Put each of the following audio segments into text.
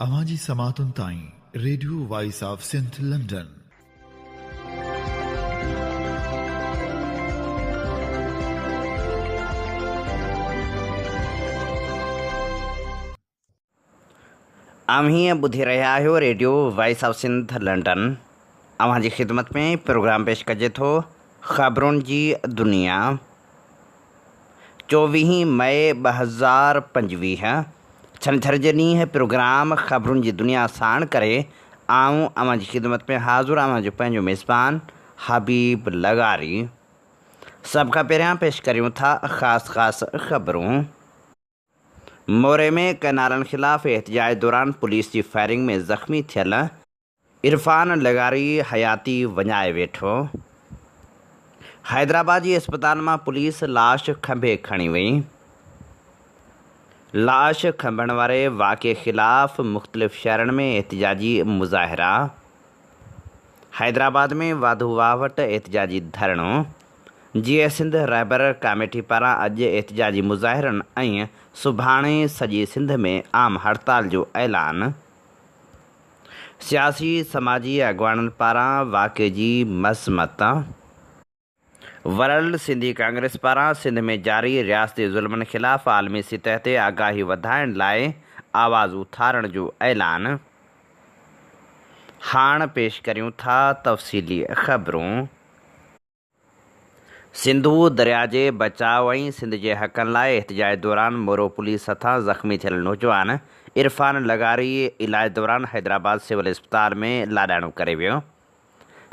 اوهان جي سماعتن تائين radio voice of Sindh London. اوهين ٻڌي رهيا آهيو radio voice of Sindh London. اوهان جي خدمت ۾ پروگرام پيش ڪجي ٿو خبرن جي دنيا. چوويهين مئي 2025 ڇنڇر جي ڏينهن پروگرام خبرن جي دنيا ساڻ ڪري آئون اوهان جي خدمت ۾ حاضر اوهان جو پنهنجو ميزبان حبيب لغاري. سڀ کان پهريان پيش ڪريون ٿا خاص خاص خبرون. موري ۾ ڪئنالن خلاف احتجاج دوران پوليس جي فائرنگ ۾ زخمي ٿيل عرفان لغاري حياتي وڃائي ويٺو. حيدرآباد جي اسپتال مان پوليس لاش کنڀي کڻي وئي. لاش کنڀڻ واري واقعي خلاف مختلف شهرن ۾ احتجاجي مظاهرا. حيدرآباد ۾ واڌو واهه وٽ احتجاجي ڌرڻو. جيئي سنڌ رهبر ڪاميٽي پاران اڄ احتجاجي مظاهرن ۽ سڀاڻي سڄي سنڌ ۾ عام هڙتال جو اعلان. سياسي سماجي اڳواڻن پاران واقعي جي مذمت. ورلڊ سنڌي ڪانگريس پاران سنڌ ۾ جاري رياستي ظلمن خلاف عالمي سطح تي آگاهي وڌائڻ لاء آواز اٿارڻ جو اعلان. هاڻ پيش ڪريون ٿا تفصيلي خبرون. سنڌو درياء جي بچاء ۽ سنڌ جي حقن لاء احتجاج دوران مورو پوليس هٿان زخمي ٿيل نوجوان عرفان لغاري علاج دوران حيدرآباد سول اسپتال ۾ لاڏاڻو ڪري ويو.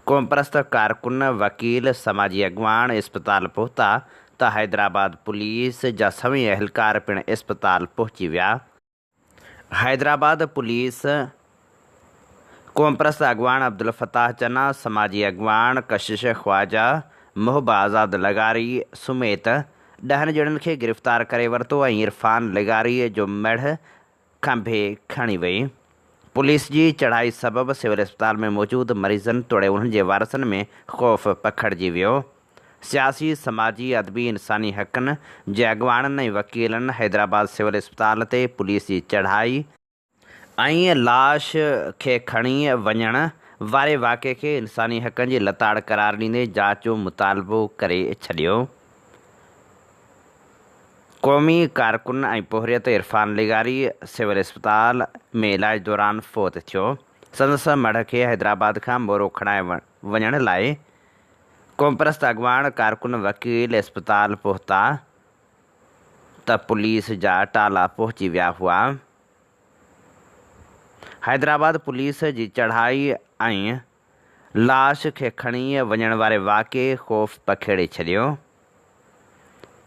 قومپرست ڪارڪن، وڪيل، سماجي اڳواڻ اسپتال پهتا ته حيدرآباد پوليس جا سوين اهلڪار پڻ اسپتال پهچي ويا. حيدرآباد پوليس قومپرست اڳواڻ عبدالفتاح چنا، سماجي اڳواڻ ڪشش خواجه، محب آزاد لغاري سميت ڏهن ڄڻن کي گرفتار ڪري ورتو ۽ عرفان لغاري جو مڙهه کنڀي کڻي وئي. پوليس جي چڙهائي سبب سول اسپتال ۾ موجود مريضن توڙي انهن جي وارثن ۾ خوف پکڙجي ويو. سياسي، سماجي، ادبي، انساني حقن جي اڳواڻن ۽ وڪيلن حيدرآباد سول اسپتال تي پوليس جي چڙهائي ۽ لاش کي کڻي وڃڻ واري واقعي کي انساني حقن جي لتاڙ قرار ڏيندي جاچ جو مطالبو ڪري ڇڏيو. قومي ڪارڪن ۽ پورهيت عرفان لغاري سول اسپتال ۾ علاج دوران فوت ٿيو. سندس مڙهه کي حيدرآباد کان مورو کڻائي وڃڻ لاء قومپرست اڳواڻ، ڪارڪن، وڪيل اسپتال پهتا ته پوليس جا ٽالا پهچي ويا هئا. حيدرآباد پوليس جي چڙهائي ۽ لاش کي کڻي وڃڻ واري واقعي خوف پکيڙي ڇڏيو.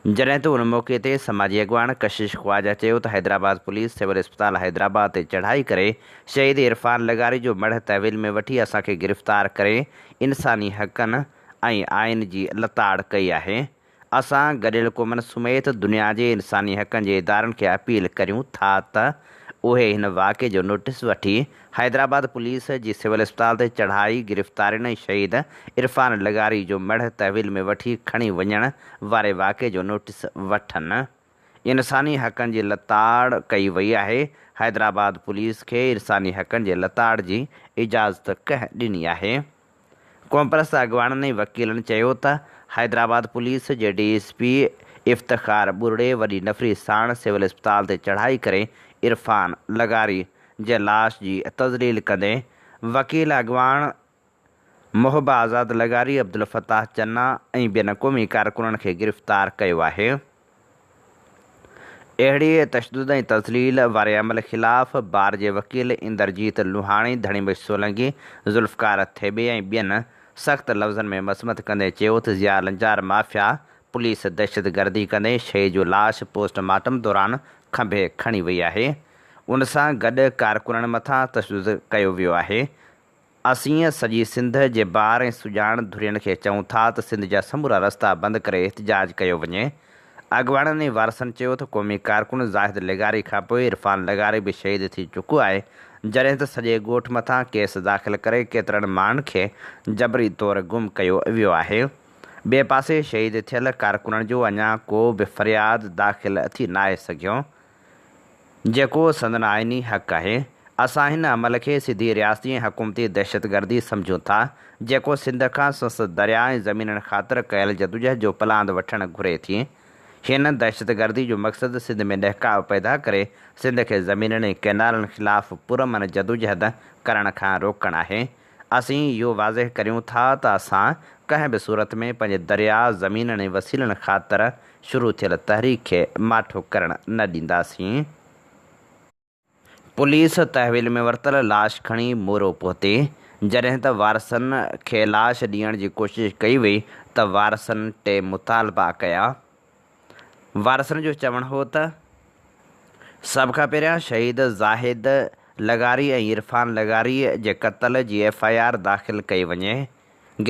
جڏهن ته ان موقعي تي سماجي اڳواڻ ڪشش خواجه چيو ته حيدرآباد پوليس سول اسپتال حيدرآباد تي چڙهائي ڪري شهيد عرفان لغاري جو مڙهه تحويل ۾ وٺي اسان کي گرفتار ڪري انساني حقن ۽ آئين جي لتاڙ ڪئي آهي. اسان گڏيل قومن سميت دنيا جي انساني حقن جي ادارن کي اپيل ڪريون ٿا ته اهي هن واقعي جو نوٽيس وٺي حيدرآباد پوليس جي سول اسپتال تي چڙهائي، گرفتارين ۽ شهيد عرفان لغاري جو مڙهه تحويل ۾ وٺي کڻي وڃڻ واري واقعي جو نوٽيس وٺن. انساني حقن جي لتاڙ ڪئي وئي آهي، حيدرآباد پوليس کي انساني حقن جي لتاڙ جي اجازت ڪنهن ڏني آهي؟ قومپرست اڳواڻن ۽ وڪيلن چيو ته حيدرآباد پوليس جي ڊي ايس پي افتخار ٻرڙي وڏي نفري ساڻ سول اسپتال تي چڙهائي ڪري عرفان لغاري جي لاش جي تذليل ڪندي وڪيل اڳواڻ محب آزاد لغاري، عبدالفتاح چنا ۽ ٻين قومي ڪارڪنن کي گرفتار ڪيو آهي. اهڙي تشدد ۽ تذليل واري عمل خلاف بار جي وڪيل اندرجيت لوهاڻي، ڌڻي بخش سولنگي، ذوالفقار ٿيٻي ۽ ٻين سخت لفظن ۾ مذمت ڪندي چيو ته ضياء لنجار مافيا پوليس دهشتگردي ڪندي شهيد جو لاش پوسٽ مارٽم دوران کنڀي کڻي وئي آهي ان سان گڏ ڪارڪنن مٿان تشدد ڪيو ويو آهي اسين سڄي سنڌ جي بار ۽ سڄاڻ ڌرين کي چئون ٿا ته سنڌ جا سمورا رستا بند ڪري احتجاج ڪيو وڃي. اڳواڻن ۽ وارثن چيو ته قومي ڪارڪن زاهد لغاري کانپوء عرفان لغاري به شهيد ٿي چڪو آهي، جڏهن ته سڄي ڳوٺ مٿان ڪيس داخل ڪري ڪيترن ماڻهن کي جبري طور گم ڪيو ويو آهي. ٻئي پاسي شهيد ٿيل ڪارڪنن جو اڃا ڪو به فرياد داخل ٿي ناهي سگهيو. جيڪو سندن آئيني حق آهي. اسان هن عمل کي سڌي رياستي ۽ حڪومتي دهشتگردي سمجهون ٿا، جيڪو سنڌ کان سنس درياء ۽ زمينن خاطر ڪيل جدوجهد جو پلاند وٺڻ گهري ٿي. هن دهشتگردي جو مقصد سنڌ ۾ ڏهڪاء پيدا ڪري سنڌ کي زمينن ۽ ڪئنالن خلاف پرامن جدوجهد ڪرڻ کان روڪڻ آهي. اسين اهو واضح ڪريون ٿا ته اسان ڪنهن به صورت ۾ پنهنجي درياء، زمينن ۽ وسيلن خاطر شروع ٿيل تحريڪ کي ماٺو ڪرڻ نه ڏينداسين. پوليس تحويل ۾ ورتل لاش کڻي مورو پهتي، جڏهن ته وارثن کي لاش ڏيڻ جي ڪوشش ڪئي وئي ته وارثن ٽي مطالبا ڪيا. وارثن جو چوڻ هو ته سڀ کان پهريان شهيد زاهد لغاري ۽ عرفان لغاري جي قتل جي ايف I R داخل ڪئي وڃي،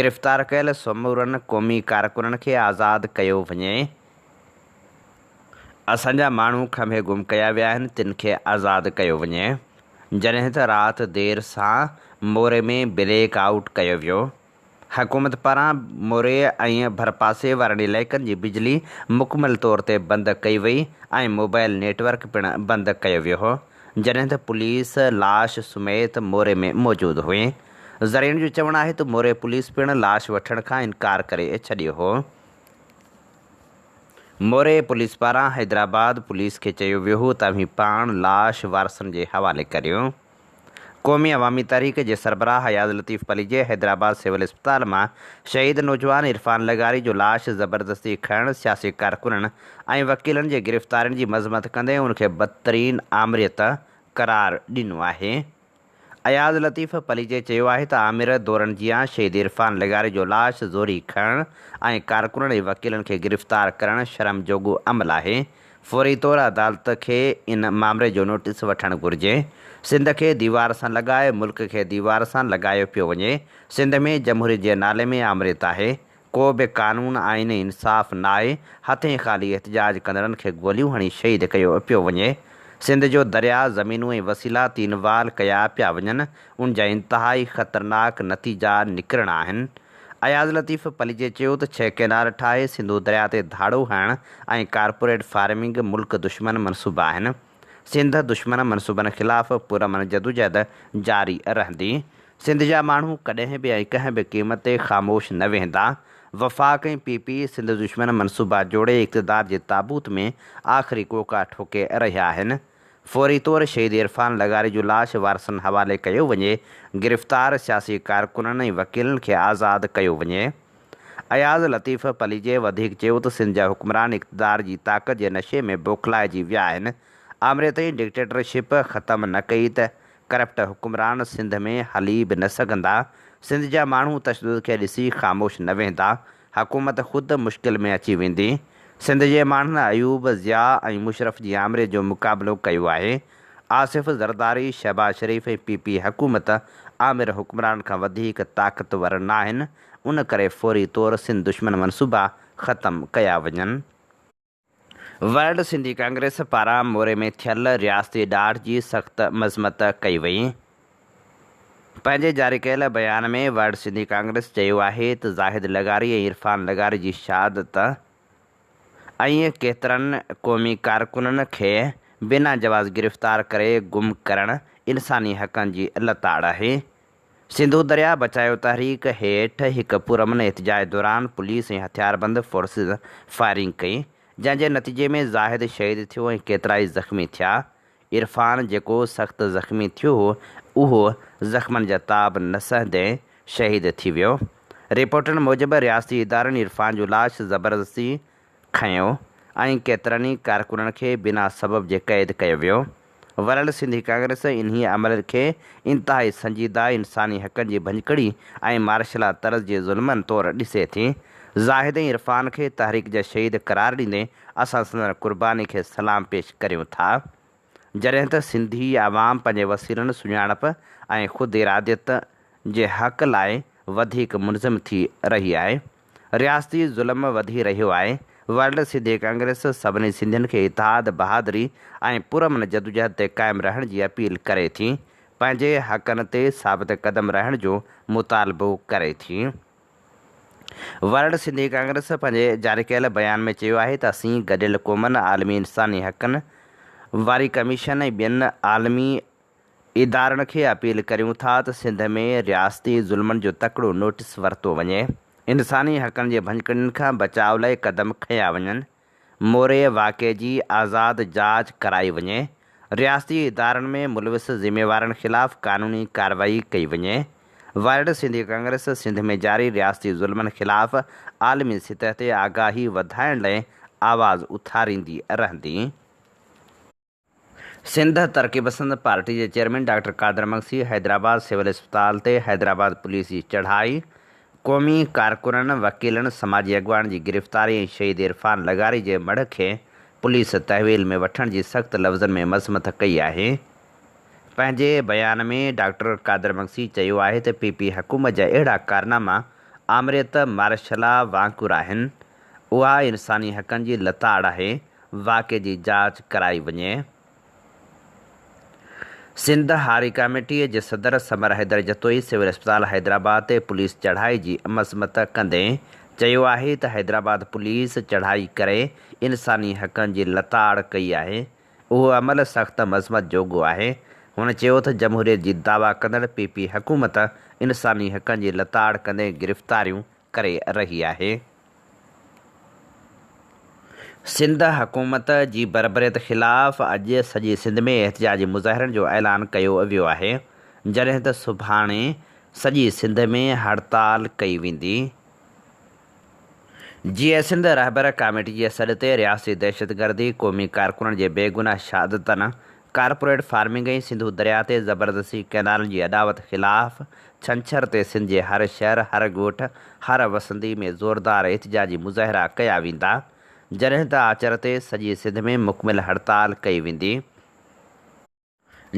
گرفتار ڪيل سمورن قومي ڪارڪنن کي آزاد ڪيو وڃي. اسان جا ماڻهو کنڀي گم ڪيا ويا آهن تن کي آزاد ڪيو وڃي. جڏهن ته رات دير سان موري ۾ بليڪ آئوٽ ڪيو ويو. حڪومت پاران موري ۽ ڀرپاسي وارن علائقن جي بجلي مڪمل طور تي بند ڪئي وئي ۽ موبائل نيٽ ورڪ پڻ بند ڪيو ويو هو. جڏهن ته پوليس لاش سميت موري ۾ موجود هئي. ذريعن جو چوڻ آهي ته موري پوليس پڻ لاش وٺڻ کان انڪار ڪري ڇڏيو هو. موري پوليس پاران حيدرآباد پوليس کي چيو ويو هو ته اوهين پاڻ لاش وارثن جي حوالي ڪريو. قومي عوامي تحريڪ جي سربراهه اياز لطيف پليجي حيدرآباد سول اسپتال مان شهيد نوجوان عرفان لغاري جو لاش زبردستي کڻڻ سياسي ڪارڪنن ۽ وڪيلن جي گرفتارين جي مذمت ڪندي ان کي بدترين آمريت قرار ڏنو آهي. اياز لطيف پليجي چيو آهي ته آمر دورن جيان شهيد عرفان لغاري جو لاش زوري کڻڻ ۽ ڪارڪنن ۽ وڪيلن کي گرفتار ڪرڻ شرم جوڳو عمل آهي، فوري طور عدالت کي ان مامري جو نوٽيس وٺڻ گهرجي، سنڌ کي ديوار سان لڳائي ملڪ کي ديوار سان لڳايو پيو وڃي، سنڌ ۾ جمهوريت جي نالي ۾ آمريت آهي، ڪو به قانون، آئين ۽ انصاف ناهي، هٿين خالي احتجاج ڪندڙن کي گوليون هڻي شهيد ڪيو پيو وڃي. سنڌ جو درياء، زمينون ۽ وسيلا تين وال ڪيا پيا وڃن، ان جا انتهائي خطرناڪ نتيجا نڪرڻا آهن. اياز لطيف پليجي چيو ته ڇهه ڪئنال ٺاهي سنڌو درياء تي ڌاڙو هڻڻ ۽ ڪارپوريٽ فارمنگ ملڪ دشمن منصوبا آهن. سنڌ دشمن منصوبن خلاف پرامن جدوجهد جاري رهندي. سنڌ جا ماڻهو ڪڏهن به ۽ ڪنهن به قيمت تي خاموش نه ويهندا. وفاق ۽ پي پي سنڌ دشمن منصوبا جوڙي اقتدار جي تابوت ۾ آخري ڪوڪا ٺوڪي رهيا آهن. فوري طور شهيد عرفان لغاري جو لاش وارثن حوالي ڪيو وڃي، گرفتار سياسي ڪارڪنن ۽ وڪيلن کي آزاد ڪيو وڃي. اياز لطيف پليجي وڌيڪ چيو ته سنڌ جا حڪمران اقتدار جي طاقت جي نشي ۾ بوکلائجي ويا آهن، آمريت ۽ ڊڪٽيٽرشپ ختم نه ڪئي ته ڪرپٽ حڪمران سنڌ ۾ هلي به نه سگهندا، سنڌ جا ماڻهو تشدد کي ڏسي خاموش نه ويهندا، حڪومت خود مشڪل ۾ اچي ويندي، سنڌ جي ماڻهن ايوب، ضياء ۽ مشرف جي آمريت جو مقابلو ڪيو آهي، آصف زرداري، شهباز شريف ۽ پي پي حڪومت آمر حڪمرانن کان وڌيڪ طاقتور ناهن، ان ڪري فوري طور سنڌ دشمن منصوبا ختم ڪيا وڃن. ورلڊ سنڌي ڪانگريس پاران موري ۾ ٿيل رياستي ڏاڍ جي سخت مذمت ڪئي وئي. پنهنجي جاري ڪيل بيان ۾ ورلڊ سنڌي ڪانگريس چيو آهي ته زاهد لغاري ۽ عرفان لغاري جي شهادت ۽ ڪيترن قومي ڪارڪنن کي بنا جواز گرفتار ڪري گم ڪرڻ انساني حقن جي لتاڙ آهي. سنڌو درياء بچايو تحريڪ هيٺ هڪ پرامن احتجاج دوران پوليس ۽ هٿياربند فورسز فائرنگ ڪئي، جنهن جي نتيجي ۾ زاهد شهيد ٿيو ۽ ڪيترائي زخمي ٿيا. عرفان جيڪو سخت زخمي ٿيو هو، اهو زخمن جا تاب نه سهندي شهيد ٿي ويو. رپورٽن موجب رياستي ادارن عرفان جو لاش زبردستي کنيو ۽ ڪيترن ئي ڪارڪنن کي بنا سبب جي قيد ڪيو ويو. ورلڊ سنڌي ڪانگريس انهيء عمل کي انتهائي سنجيده انساني حقن جي ڀڃڪڙي ۽ مارشلا طرز جي ظلمن طور ڏسي ٿي. زاهد ۽ عرفان کي تحريڪ جا شهيد قرار ڏيندي اسان سندن قرباني کي سلام پيش ڪريون ٿا. جڏهن ته سنڌي عوام پنهنجي وسيلن، سڃاڻپ ۽ خود اراديت جي حق لاء وڌيڪ منظم ٿي رهي آهي. رياستي ظلم وڌي رهيو آهي. ورلڊ سنڌي ڪانگريس سڀني سنڌين کي اتحاد، بهادري ۽ پرامن جدوجهد تي قائم رهڻ جي اپيل ڪري ٿي. پنهنجي حقن تي ثابت قدم رهڻ جو مطالبو ڪري ٿي. ورلڊ سنڌي ڪانگريس پنهنجي جاري ڪيل بيان ۾ چيو آهي ته اسين گڏيل قومن، عالمي انساني حقن واري ڪميشن ۽ ٻين عالمي ادارن کي اپيل ڪريون ٿا ته سنڌ ۾ رياستي ظلمن جو تڪڙو نوٽيس ورتو وڃي، انساني حقن جي ڀڃڪڙين کان بچاء لاء قدم کنيا وڃن، موري واقعي جي آزاد جاچ ڪرائي وڃي، رياستي ادارن ۾ ملوث ذميوارن خلاف قانوني ڪارروائي ڪئي وڃي. ورلڊ سنڌي ڪانگريس سنڌ ۾ جاري رياستي ظلمن خلاف عالمي سطح تي آگاهي وڌائڻ لاء آواز اٿاريندي رهندي. سنڌ ترقي پسند پارٽي جي chairman doctor Qadir Magsi Hyderabad civil اسپتال تي حيدرآباد پوليس جي چڙهائي، قومي ڪارڪنن، وڪيلن، سماجي اڳواڻن جي گرفتاري ۽ شهيد عرفان لغاري جي مڙهه کي پوليس تحويل ۾ وٺڻ جي سخت لفظن ۾ مذمت ڪئي آهي. پنهنجي بيان ۾ ڊاڪٽر قادر مگسي چيو آهي ته پي پي حڪومت جا اهڙا ڪارناما آمريت مارشلا وانگر آهن، اها انساني حقن جي لتاڙ آهي، واقعي جي جاچ ڪرائي وڃي. سنڌ هاري ڪاميٽي جي صدر ثمر حيدر جتوئي سول اسپتال حيدرآباد تي پوليس چڙهائي جي مذمت ڪندي چيو آهي ته حيدرآباد پوليس چڙهائي ڪري انساني حقن جي لتاڙ ڪئي آهي، اهو عمل سخت مذمت جوڳو آهي. هن چيو ته جمهوريت جي دعويٰ ڪندڙ پي پي حڪومت انساني حقن جي لتاڙ ڪندي گرفتاريون ڪري رهي آهي. سنڌ حڪومت جي بربريت خلاف اڄ سڄي سنڌ ۾ احتجاجي مظاهرن جو اعلان ڪيو ويو آهي، جڏهن ته سڀاڻي سڄي سنڌ ۾ هڙتال ڪئي ويندي. جيئي سنڌ رهبر ڪاميٽي جي سڏ تي رياستي دهشتگردي، قومي ڪارڪنن جي بيگناهه شهادتن، ڪارپوريٽ فارمنگ ۽ سنڌو درياء تي زبردستي ڪئنالن جي اڏاوت خلاف ڇنڇر تي سنڌ جي هر شهر، هر ڳوٺ، هر وسندي ۾ زوردار احتجاجي مظاهرا ڪيا ويندا، جڏهن ته آچر تي سڄي سنڌ ۾ مڪمل هڙتال ڪئي ويندي.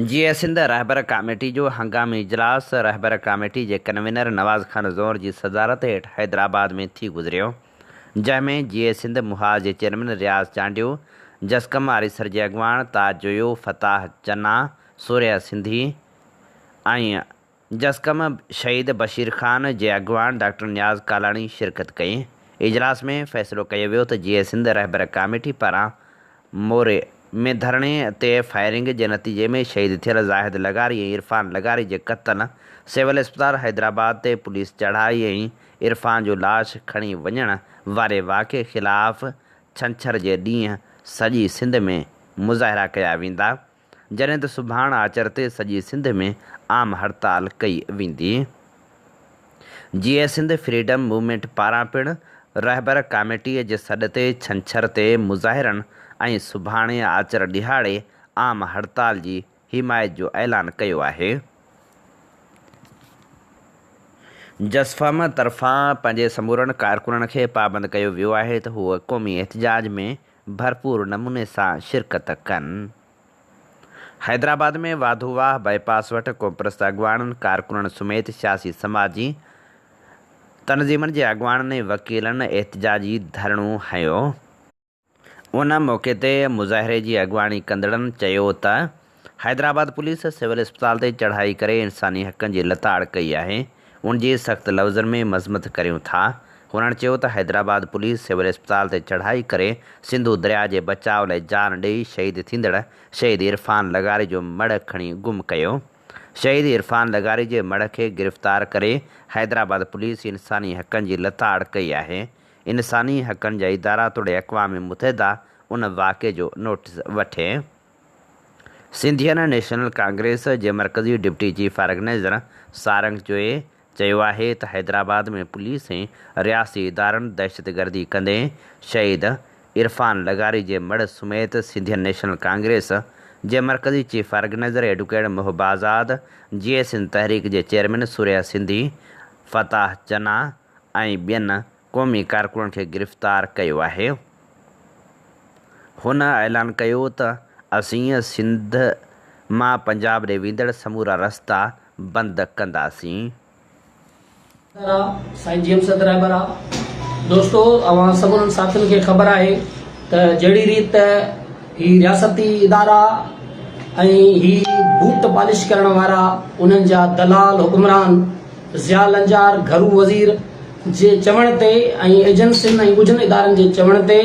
جيئي سنڌ رهبر ڪاميٽي جو هنگامي اجلاس رهبر ڪاميٽي جي ڪنوينر نواز خان زئور جي صدارت هيٺ حيدرآباد ۾ ٿي گذريو، جنهن ۾ جيئي سنڌ محاذ جي چيئرمين رياض چانڊيو، جسقم آريسر جي اڳواڻ تاج جويو، فتاح چنا، سورهيه سنڌي ۽ جسقم شهيد بشير خان جي اڳواڻ ڊاڪٽر نياز ڪالاڻي شرڪت ڪئي. اجلاس ۾ فيصلو ڪيو ويو ته جيئي سنڌ رهبر ڪاميٽي پاران موري ۾ ڌرڻي تي فائرنگ جي نتيجي ۾ شهيد ٿيل زاهد لغاري ۽ عرفان لغاري جي قتل، سول اسپتال حيدرآباد تي پوليس چڙهائي ۽ عرفان جو لاش کڻي وڃڻ واري واقعي خلاف ڇنڇر جي ڏينهن سڄي سنڌ ۾ مظاهرا ڪيا ويندا. جڏهن ته سڀاڻ آچر تي سڄي سنڌ ۾ عام هڙتال ڪئي ويندي. جيئي سنڌ فريڊم موومينٽ پاران پڻ رهبر ڪاميٽي جي سڏ تي ڇنڇر تي مظاهرن ۽ سڀاڻي آچر ڏهاڙي عام هڙتال جي حمايت جو اعلان ڪيو آهي. جسفم طرفان پنهنجي سمورن ڪارڪنن کي پابند ڪيو ويو آهي ته هو قومي احتجاج ۾ ڀرپور نموني سان شرڪت ڪن. حيدرآباد ۾ واڌو واهه بائي پاس وٽ قومپرست اڳواڻن، ڪارڪنن سميت سياسي سماجي تنظيمن جي اڳواڻن ۽ وڪيلن احتجاجي ڌرڻو هنيو. ان موقعي تي مظاهري جي اڳواڻي ڪندڙن چيو ته حيدرآباد پوليس سول اسپتال تي چڙهائي ڪري انساني حقن جي لتاڙ ڪئي آهي، ان جي سخت لفظن ۾ مذمت ڪريون ٿا. هنن چيو ته حيدرآباد پوليس سول اسپتال تي چڙهائي ڪري سنڌو درياء جي بچاء لاء جان ڏئي شهيد ٿيندڙ شهيد عرفان لغاري جو مڙهه کڻي گم ڪيو. شهيد عرفان لغاري جي مڙهه کي گرفتار ڪري حيدرآباد پوليس انساني حقن جي لتاڙ ڪئي آهي. انساني حقن جا ادارا توڙي اقوام متحده ان واقعي جو نوٽيس وٺي. سنڌين نيشنل ڪانگريس جي مرڪزي deputy chief organiser Sarang Joyo چيو آهي ته حيدرآباد ۾ پوليس ۽ رياستي ادارن دهشتگردي ڪندي شهيد عرفان لغاري جي مڙهه سميت سنڌين نيشنل ڪانگريس جي مرڪزي chief organizer advocate Mohib Azad, Jeay Sindh Tehreek جي چيئرمين سورهيه سنڌي، فتاح چنا ۽ ٻين قومي ڪارڪنن کي گرفتار ڪيو آهي. هن اعلان ڪيو ته اسين سنڌ مان پنجاب ڏي ويندڙ سمورا رستا بند ڪنداسين. سائين جي ايم سيد رهبر آ. دوستو اوهان سمورن ساٿين کي خبر آهي ته جهڙي ريت هي رياستي ادارا ۽ هي بوٽ پالش ڪرڻ وارا انهن جا دلال حڪمران ضياء لنجار گهرو وزير جي چوڻ تي ۽ ايجنسين ۽ ڳجهن ادارن جي چوڻ تي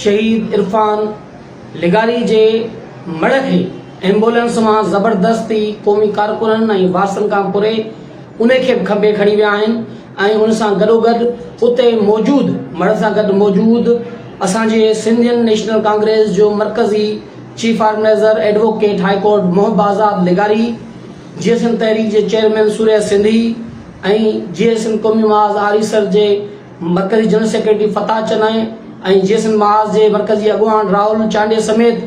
شهيد عرفان لغاري جي مڙهه کي ايمبولينس مان زبردستي قومي ڪارڪنن ۽ وارثن کان پري انهي کي به کنڀي کڻي ويا آهن ۽ ان سان گڏوگڏ اتي موجود مڙهه سان گڏ موجود اسان جي سنڌين نيشنل ڪانگريس جو مرڪزي chief organizer advocate high court Mohib Azad لغاري، جيئي سنڌ تحريڪ جي چيئرمين سورهيه سنڌي ۽ جيئي سنڌ قومي محاذ آريسر جي مرڪزي جنرل سيڪريٽري فتاح چنائي ۽ جيئي سنڌ محاذ جي مرڪزي اڳواڻ راهول چانڊيي سميت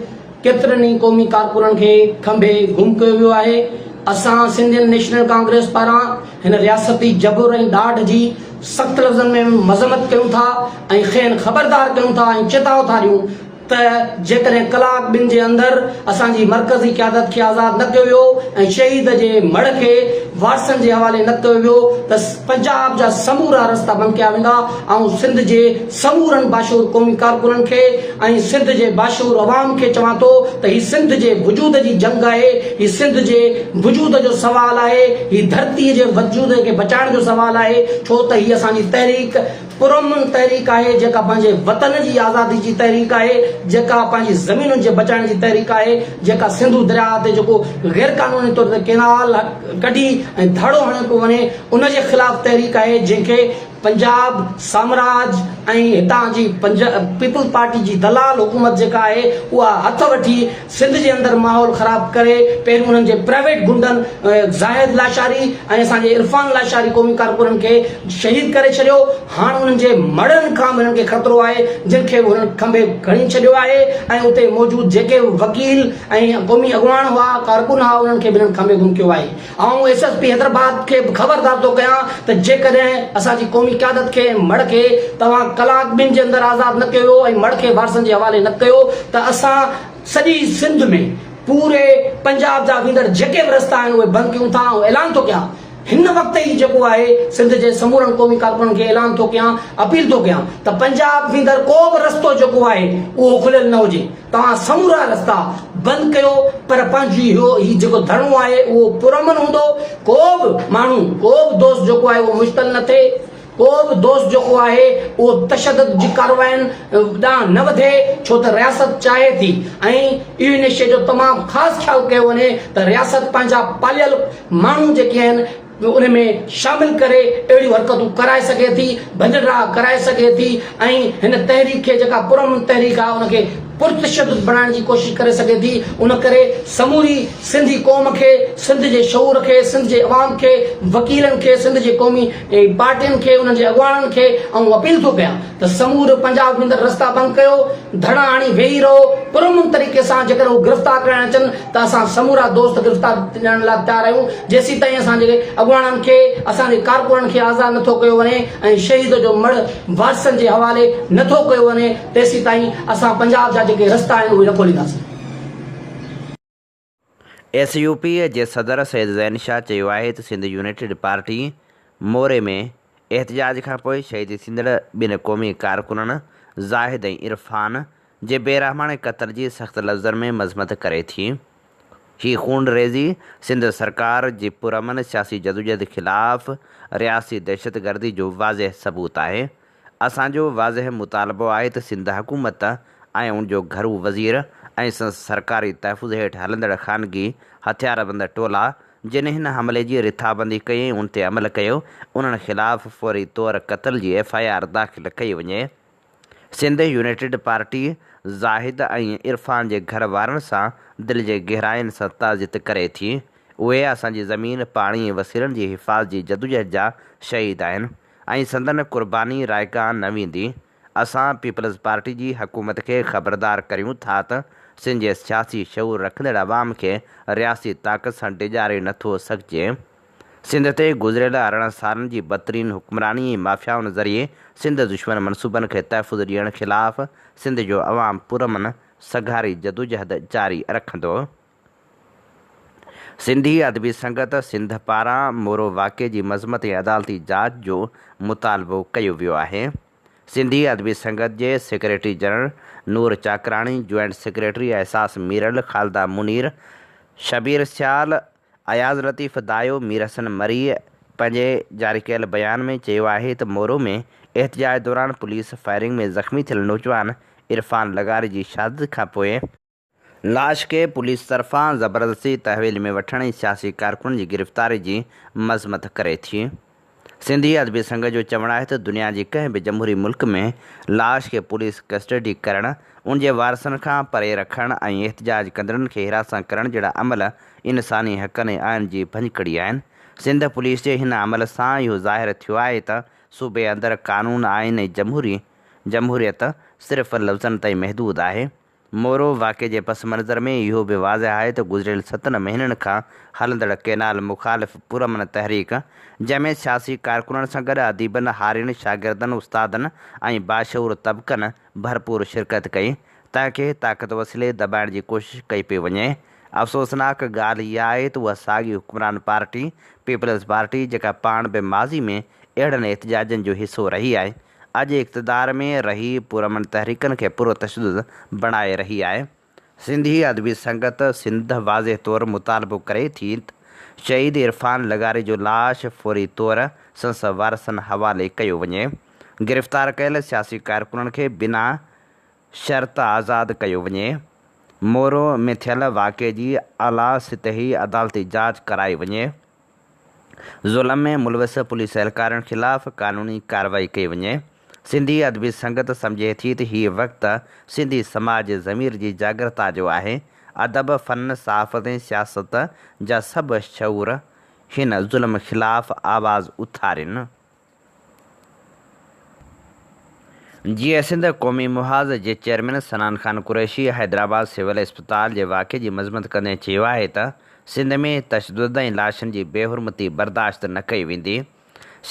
ڪيترن ئي قومي ڪارڪنن کي کنڀي گم ڪيو ويو آهي. اسان سنڌين نيشنل ڪانگريس پاران هن رياستي جبر ۽ ڏاڍ جي سخت لفظن ۾ مذمت ڪيون ٿا ۽ کين خبردار ڪيون ٿا ۽ چتاء ٿا ڏيون ته جيڪڏهن ڪلاڪ ٻن جي اندر اسان جي مرڪزي قيادت کي آزاد نه ڪيو ويو ۽ شهيد جي مڙهه کي وارثن جي حوالي نه ڪيو ويو ته پنجاب جا سمورا رستا بند ڪيا ويندا. آئون سنڌ جي سمورن باشعور قومي ڪارڪنن کي ۽ سنڌ جي باشعور عوام کي چوان ٿو ته هي سنڌ جي وجود جي جنگ آهي، هي سنڌ جي وجود جو سوال آهي، هي ڌرتي جي وجود کي بچائڻ جو سوال آهي، ڇو ته هي اسان جي تحريڪ پرامن تحريڪ آهي جيڪا پنهنجي وطن جي آزادي جي تحريڪ آهي، جيڪا پنهنجي زمينن جي بچائڻ جي تحريڪ آهي، جيڪا سنڌو درياهه تي جيڪو غيرقانوني طور تي ڪينال ڪڍي ۽ ڌاڙو هڻيو پيو وڃي ان جي خلاف تحريڪ آهي جنهن کي پنجاب سامراج ۽ هتان جي پيپلز پارٽي جي دلال حڪومت جيڪا آهي اها هٿ وٺي سنڌ جي اندر ماحول خراب ڪري پهريون انهن جي پرائيويٽ گنڊن زاهد لاشاري ۽ اسان جي عرفان لاشاري قومي ڪارڪنن کي شهيد ڪري ڇڏيو هاڻ انهن جي مڙهن کان به انهن کي خطرو آهي جن کي به هنن کنڀي کڻي ڇڏيو آهي ۽ اتي موجود جيڪي به وڪيل ۽ قومي اڳواڻ هئا ڪارڪن هئا انهن کي به انهن کنڀي گم ڪيو آهي. آئون ايس ايس پي حيدرآباد کي به خبردار ٿو ڪيان ته جيڪڏهن اسان جي قومي قيادت کي ۽ مڙهه کي توهان ڪلاڪ ٻن جي اندر آزاد نه ڪيو ۽ مڙهه کي وارثن جي حوالي نه ڪيو ته اسان سڄي سنڌ ۾ پوري پنجاب جا ويندڙ جيڪي به رستا آهن اهي بند ڪيون ٿا. آئون اعلان ٿو ڪيان هن وقت ئي جيڪو آهي سنڌ جي سمورن قومي ڪارڪنن کي اعلان ٿو ڪيان اپيل ٿو ڪيان ته پنجاب ويندڙ ڪو به رستو جيڪو آهي اهو کليل نه هجي. توهان سمورا رستا بند ڪيو پر پنهنجي اهو هي جيڪو ڌرڻو آهي اهو پرامن هوندو ڪو به ماڻهو ڪو به دوست جيڪو آهي اهو مشتعل نه ٿئي ڪو به دوست جيڪو آهي اهو تشدد جي ڪاررواين ڏانهن نه وڌي ڇو ته رياست چاهي ٿي ۽ اهو ان شيء جو تمام خاص خيال ڪيو وڃي ته رياست پنهنجا پاليل ماڻهو جيڪي آهن ان ۾ شامل ڪري اهڙيون حرڪتون ڪرائي سگهي ٿي، ڀڃ ڊاهه ڪرائي سگهي ٿي ۽ هن تحريڪ کي جيڪا پرامن تحريڪ آهي ان کي پرتشدد بڻائڻ جي ڪوشش ڪري سگهي ٿي. ان ڪري سموري سنڌي قوم کي، سنڌ جي شعور کي، سنڌ جي عوام کي، وڪيلن کي، سنڌ جي قومي پارٽين کي، انهن جي اڳواڻن کي آئون اپيل ٿو ڪيان ته سمورو پنجاب ويندڙ رستا بند ڪيو، ڌرڻا هڻي ويهي رهو، پرامن طريقي سان جيڪڏهن هو گرفتار ڪرائڻ اچن ته اسان سمورا دوست گرفتار ڏيڻ لاء تيار آهيون، جيسيتائين اسان جي اڳواڻن کي، اسان جي ڪارڪنن کي آزاد نٿو ڪيو وڃي ۽ شهيد جو مڙهه وارثن جي حوالي نٿو ڪيو وڃي تيسيتائين اسان پنجاب جا جيڪي رستا آهن اهي نه کولينداسين. ايس يو پي جي صدر سيد زين شاهه چيو آهي ته سنڌ يونائيٽيڊ پارٽي موري ۾ احتجاج کانپوء شهيد ٿيندڙ ٻن قومي ڪارڪنن زاهد ۽ عرفان جي بيرحماڻي قتل جي سخت لفظن ۾ مذمت ڪري ٿي. هي خونريزي سنڌ سرڪار جي پرامن سياسي جدوجهد خلاف رياستي دهشتگردي جو واضح ثبوت آهي. اسان جو واضح مطالبو آهي ته سنڌ حڪومت ۽ ان جو گهرو وزير ۽ سندس سرڪاري تحفظ هيٺ هلندڙ خانگي هٿياربند ٽولا جن هن حملي جي رٿابندي ڪئي ۽ ان تي عمل ڪيو انهن خلاف فوري طور قتل جي ايف I R داخل ڪئي وڃي. سنڌ يونائيٽيڊ پارٽي زاهد ۽ عرفان جي گهر وارن سان دل جي گهراين سان تعزيت ڪري ٿي. اهي اسان جي زمين، پاڻي ۽ وسيلن جي حفاظت جي جدوجهد جا شهيد آهن. ۽ سندن قرباني رائيگان نه ويندي. اسان پيپلز پارٽي جي حڪومت کي خبردار ڪريون ٿا ته سنڌ جي سياسي شعور رکندڙ عوام کي رياستي طاقت سان ڊيڄاري نه ٿو سگهجي. سنڌ تي گذريل 18 سالن جي بدترين حڪمراني ۽ مافيائن ذريعي سنڌ دشمن منصوبن کي تحفظ ڏيڻ خلاف سنڌ جو عوام پرامن سگهاري جدوجهد جاري رکندو. سنڌي ادبي سنگت سنڌ پاران مورو واقعي جي مذمت ۽ عدالتي جاچ جو مطالبو ڪيو ويو آهي. سنڌي ادبي سنگت جي secretary general Noor Chakrani, joint secretary Ehsas Miral, Khalida Munir, Shabbir Sial, Ayaz Latif Dayo, Mir Hassan Marri پنهنجي جاري ڪيل بيان ۾ چيو آهي ته مورو ۾ احتجاج دوران پوليس فائرنگ ۾ زخمي ٿيل نوجوان عرفان لغاري جي شهادت کانپوء لاش کي پوليس طرفان زبردستي تحويل ۾ وٺڻ ۽ سياسي ڪارڪنن جي گرفتاري جي مذمت ڪري ٿي. سنڌي ادبي سنگت جو چوڻ آهي ته دنيا جي ڪنهن به جمهوري ملڪ ۾ لاش کي پوليس ڪسٽڊي ڪرڻ، ان جي وارثن کان پري رکڻ ۽ احتجاج ڪندڙن کي هراسان ڪرڻ جهڙا عمل انساني حقن ۽ آئين جي ڀڃڪڙي آهن. سنڌ پوليس جي هن عمل سان اهو ظاهر ٿيو آهي ته صوبي اندر قانون، آئين ۽ جمهوري جمهوريت صرف لفظن تائين محدود آهي. مورو واقعي جي پس منظر ۾ اهو به واضح آهي ته گذريل ستن مهينن کان هلندڙ ڪئنال مخالف پرامن تحريڪ، جنهن ۾ سياسي ڪارڪنن سان گڏ اديبن، هارين، شاگردن، استادن ۽ باشعور طبقن ڀرپور شرڪت ڪئي، تنهن کي طاقت وسيلي دٻائڻ جي ڪوشش ڪئي پئي وڃي. افسوسناڪ ڳالهه اها آهي ته اها ساڳي حڪمران پارٽي پيپلز پارٽي جيڪا پاڻ به ماضي ۾ اهڙن احتجاجن جو حصو رهي آهي، اڄ اقتدار ۾ رهي پرامن تحريڪن کي پرتشدد بڻائي رهي آهي. سنڌي ادبي سنگت سنڌ واضح طور مطالبو ڪري ٿي ته شهيد عرفان لغاري جو لاش فوري طور سندس وارثن حوالي ڪيو وڃي، گرفتار ڪيل سياسي ڪارڪنن کي بنا شرط آزاد ڪيو وڃي، مورو ۾ ٿيل واقعي جي اعليٰ سطحي عدالتي جاچ ڪرائي وڃي. ظلم ۾ ملوث پوليس اهلڪارن خلاف قانوني ڪارروائي ڪئي وڃي. سنڌي ادبي سنگت سمجهي ٿي ته هيء وقت سنڌي سماج جي ضمير جي جاڳرتا جو آهي. ادب، فن، صحافت ۽ سياست جا سڀ شعور هن ظلم خلاف آواز اٿارين. جيئي سنڌ قومي محاذ جي چيئرمين صنعان خان قريشي حيدرآباد سول اسپتال جي واقعي جي مذمت ڪندي چيو آهي ته سنڌ ۾ تشدد ۽ لاشن جي بي حرمتي برداشت نه ڪئي ويندي.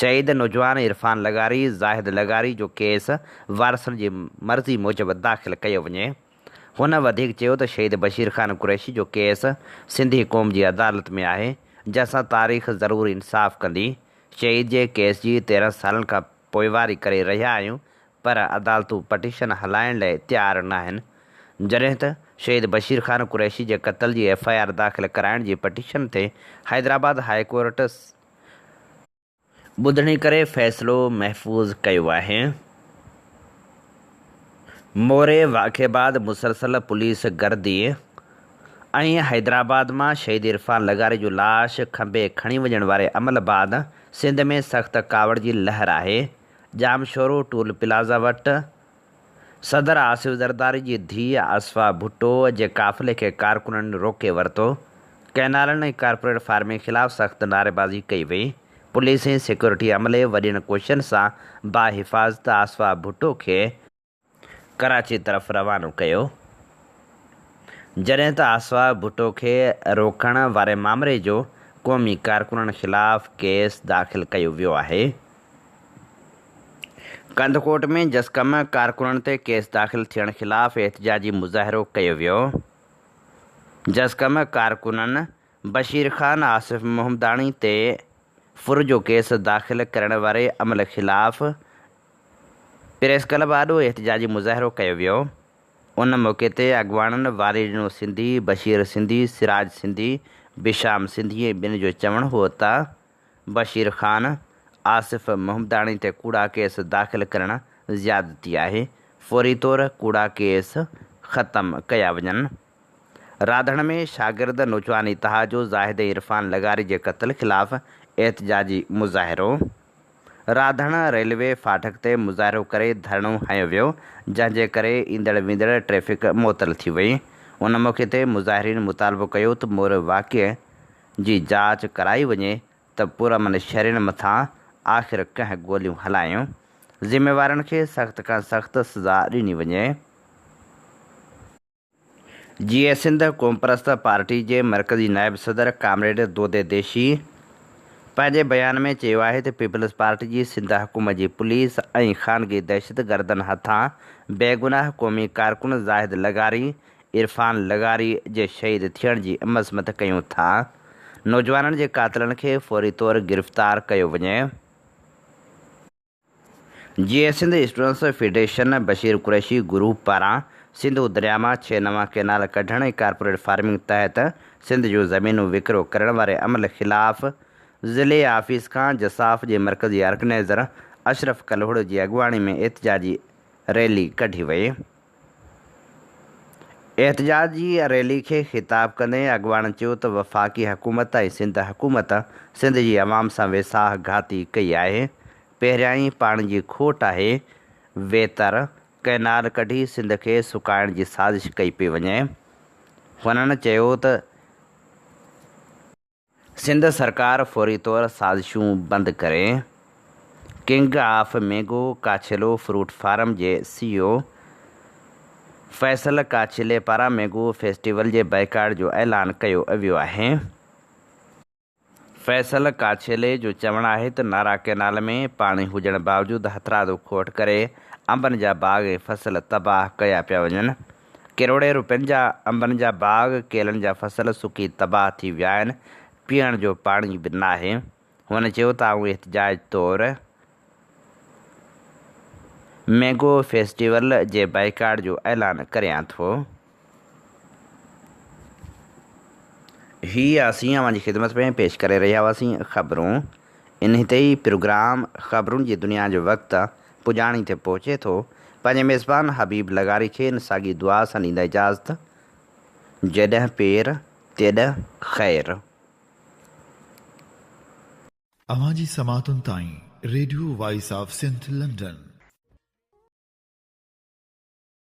شهيد نوجوان عرفان لغاري، زاهد لغاري جو ڪيس وارثن جي مرضي موجب داخل ڪيو وڃي. هن وڌيڪ چيو ته شهيد بشير خان قريشي جو ڪيس سنڌي قوم جي عدالت ۾ آهي، جنهن سان تاريخ ضرور انصاف ڪندي. شهيد جي ڪيس جي 13 سالن کان پوئواري ڪري رهيا آهيون پر عدالتون پٽيشن هلائڻ لاء تيار ناهن. جڏهن ته شهيد بشير خان قريشي جي قتل جي ايف I R داخل ڪرائڻ جي پٽيشن تي حيدرآباد هاء ڪورٽ ٻڌڻي ڪري فيصلو محفوظ ڪيو آهي. موري واقعي بعد مسلسل پوليس گردي ۽ حيدرآباد مان شهيد عرفان لغاري جو لاش کنڀي کڻي وڃڻ واري عمل بعد سنڌ ۾ سخت ڪاوڙ جي لهر آهي. ڄامشورو ٽول پلازا وٽ صدر آصف زرداري جي ڌيء آصفه ڀٽو جي قافلي کي ڪارڪنن روڪي ورتو، ڪئنالن ۽ ڪارپوريٽ فارمنگ خلاف سخت نعريبازي ڪئي وئي، پوليس ۽ سيڪيورٽي عملي وڏين ڪوششن سان باحفاظت آصفه ڀٽو کي ڪراچي طرف روانو ڪيو، جڏهن ته آصفه ڀٽو کي روڪڻ واري مامري جو قومي ڪارڪنن خلاف ڪيس داخل ڪيو ويو آهي. ڪنڌڪوٽ ۾ جسقم ڪارڪنن تي ڪيس داخل ٿيڻ خلاف احتجاجي مظاهرو ڪيو ويو. جسقم ڪارڪنن بشير خان آصف محمداڻي تي ڦر جو ڪيس داخل ڪرڻ واري عمل خلاف پريس ڪلب آڏو احتجاجي مظاهرو ڪيو ويو. ان موقعي تي اڳواڻن والي ڏنو سنڌي، بشير سنڌي، سراج سنڌي، بشام سنڌي ۽ ٻين جو چوڻ هو ته بشير خان، آصف محمداڻي تي ڪوڙا ڪيس داخل ڪرڻ زيادتي آهي، فوري طور ڪوڙا ڪيس ختم ڪيا وڃن. راڌڻ ۾ شاگرد نوجوان اتحاد جو زاهد ۽ عرفان لغاري جي قتل خلاف احتجاجي مظاهرو. راڌڻ ريلوي ڦاٽڪ تي مظاهرو ڪري ڌرڻو هنيو ويو، جنهن جي ڪري ايندڙ ويندڙ ٽريفڪ معطل ٿي وئي. ان موقعي تي مظاهرين مطالبو ڪيو ته مور واقعي جي جاچ ڪرائي وڃي ته پرامن شھرين مٿان آخر ڪنهن گوليون هلايون، ذميوارن کي سخت کان سخت سزا ڏني وڃي. جيئي سنڌ قومپرست پارٽي جي مرڪزي نائب صدر ڪامريڊ دودي ديشي پنهنجي بيان ۾ چيو آهي ته پيپلز پارٽي جي سنڌ حڪومت جي پوليس ۽ خانگي دهشتگردن هٿان بيگناهه قومي ڪارڪن زاهد لغاري عرفان لغاري جي شهيد ٿيڻ جي مذمت ڪيون ٿا، نوجوانن جي قاتلن کي فوري طور گرفتار ڪيو وڃي. Jeay Sindh students federation Bashir Qureshi group پاران سنڌو درياء مان ڇهه نوان ڪئنال ڪڍڻ ۽ ڪارپوريٽ فارمنگ تحت سنڌ جون زمينون وڪرو ڪرڻ واري عمل خلاف ضلعي آفيس کان جساف جي مرڪزي آرگنائيزر اشرف ڪلهوڙو جي اڳواڻي ۾ احتجاجي ريلي ڪڍي وئي. احتجاجي ريلي کي خطاب ڪندي اڳواڻن چيو ته وفاقي حڪومت ۽ سنڌ حڪومت سنڌ جي عوام سان ويساهه گهاتي ڪئي آهي، پهريائين پاڻي جي کوٽ آهي، ويتر ڪئنال ڪڍي سنڌ کي سڪائڻ جي سازش ڪئي پئي وڃي. هنن چيو ته سنڌ سرڪار فوري طور سازشون بند ڪري. King of mango Kachhelo fruit farm جي سي او فيصل ڪاڇيلي پاران مينگو فيسٽيول جي بائيڪاٽ جو اعلان ڪيو ويو آهي. فيصل ڪاڇيلي جو چوڻ آهي ته نارا ڪئنال ۾ پاڻي هجڻ باوجود هٿرادو کوٽ ڪري انبن جا باغ ۽ فصل تباهه ڪيا پيا وڃن. ڪروڙين روپين جا انبن جا باغ، ڪيلن جا فصل سڪي تباهه ٿي ويا آهن، پيئڻ جو پاڻي به ناهي. هن چيو ته آئون احتجاج طور مينگو فيسٽيول جي بائيڪاٽ جو اعلان ڪريان ٿو. هي اسين اوهان جي خدمت ۾ پيش ڪري رهيا هئاسين خبرون. انهي تي ئي پروگرام خبرن جي دنيا جو وقت پڄاڻي تي پهچي ٿو. پنهنجي ميزبان حبيب لغاري کي ان ساڳي دعا سان ڏيندا اجازت، جيڏهن پير تيڏهن خير. اوهان جي سماعتن تائين radio voice of Sindh London.